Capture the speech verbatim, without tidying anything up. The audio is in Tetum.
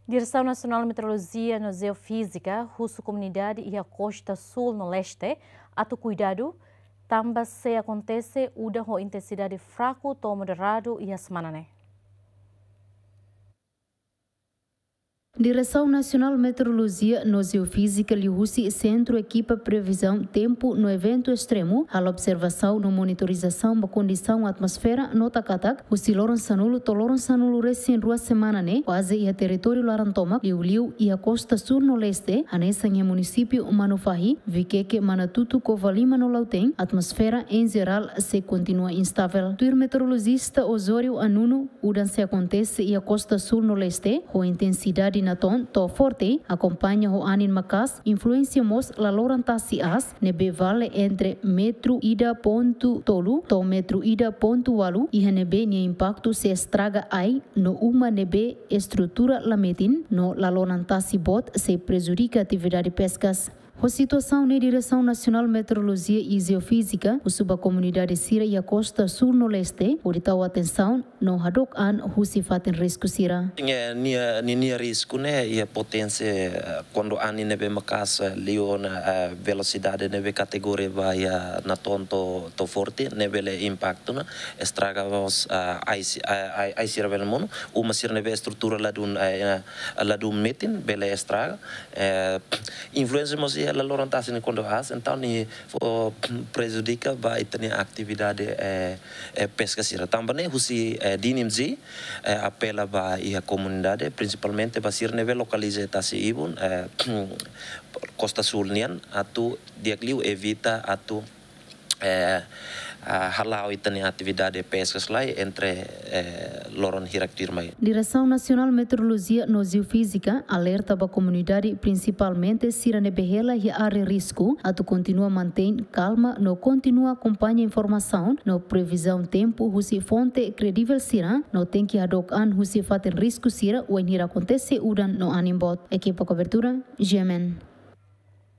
Diresaun Nasionál Meteorolojia no Jeofízika husu komunidade iha kosta súl no leste atu kuidadu, tanba sei akontese udan ho intensidade fraku to'o moderadu iha semana ne'e. Diresaun Nasionál Meteorolojia no Jeofízika liuhusi Sentru Ekipa Previzaun Tempu no Eventu Estremu halo observasaun no monitorizasaun ba kondisaun atmosfera nota katak husi loron sanulu to'o loron sanulu-resin-rua semana ne'e, kuaze iha territóriu laran tomak, liuliu iha kosta súl no leste, hanesan iha munisípiu Manufahi, Vikeke, Manatutu, Covalima no Lautém, atmosfera em jerál sei kontinua instável. Tuir meteorolojista Osório Anuno, udan sei akontese iha kosta súl no leste, ho intensidade natoon to'o forte, akompaña ho anin maka'as, influénsia mós laloran tasi aas, ne'ebé vale entre metru ida pontu tolu to'o metru ida pontu ualu, iha ne'ebé nia impaktu sei estraga ai no uma ne'ebé estrutura la metin, no laloran tasi boot sei prejudika atividade peskas. Ho situasaun ne'e, Diresaun Nasionál Meteorolojia i Jeofízika husu ba komunidade sira iha kosta súl no leste hodi tau atensaun no hadook an husi fatin risku sira. Nia, nia, nia, nia risku ne'e iha poténsia, eh, kuandu anin ne'ebé maka'as, eh, liu ona, eh, velosidade ne'ebé kategoria ba iha natoon to'o, to'o forte, ne'e bele impaktu ona, estraga mós, eh, ai si-, eh, ai, ai sira bele monu, uma sira ne'ebé estrutura ladún, eh, eh, ladún metin bele estraga. Eh, influénsia mós iha laloran tasi ne'e kuandu aas, entaun nia fó prejudika ba ita-nia atividade, eh, eh, peska sira. Tanba ne'e husi, eh, DNMG, eh, apela ba iha komunidade, prinsipalmente ba sira ne'ebé lokaliza tasi ibun, eh, kosta súl nian, atu di'ak liu evita atu, eh, ah, hala'o ita-nia atividade peskas lai entre, eh, loron hirak tuirmai. Diresaun Nasionál Meteorolojia no Jeofízika alerta ba komunidade, prinsipalmente sira ne'ebé hela iha área risku, atu kontinua mantein kalma no kontinua akompaña informasaun no previzaun tempu husi fonte kredivel sira, no tenke hadook an husi fatin risku sira wainhira akontese udan no anin boot. Ekipa kobertura, GMN.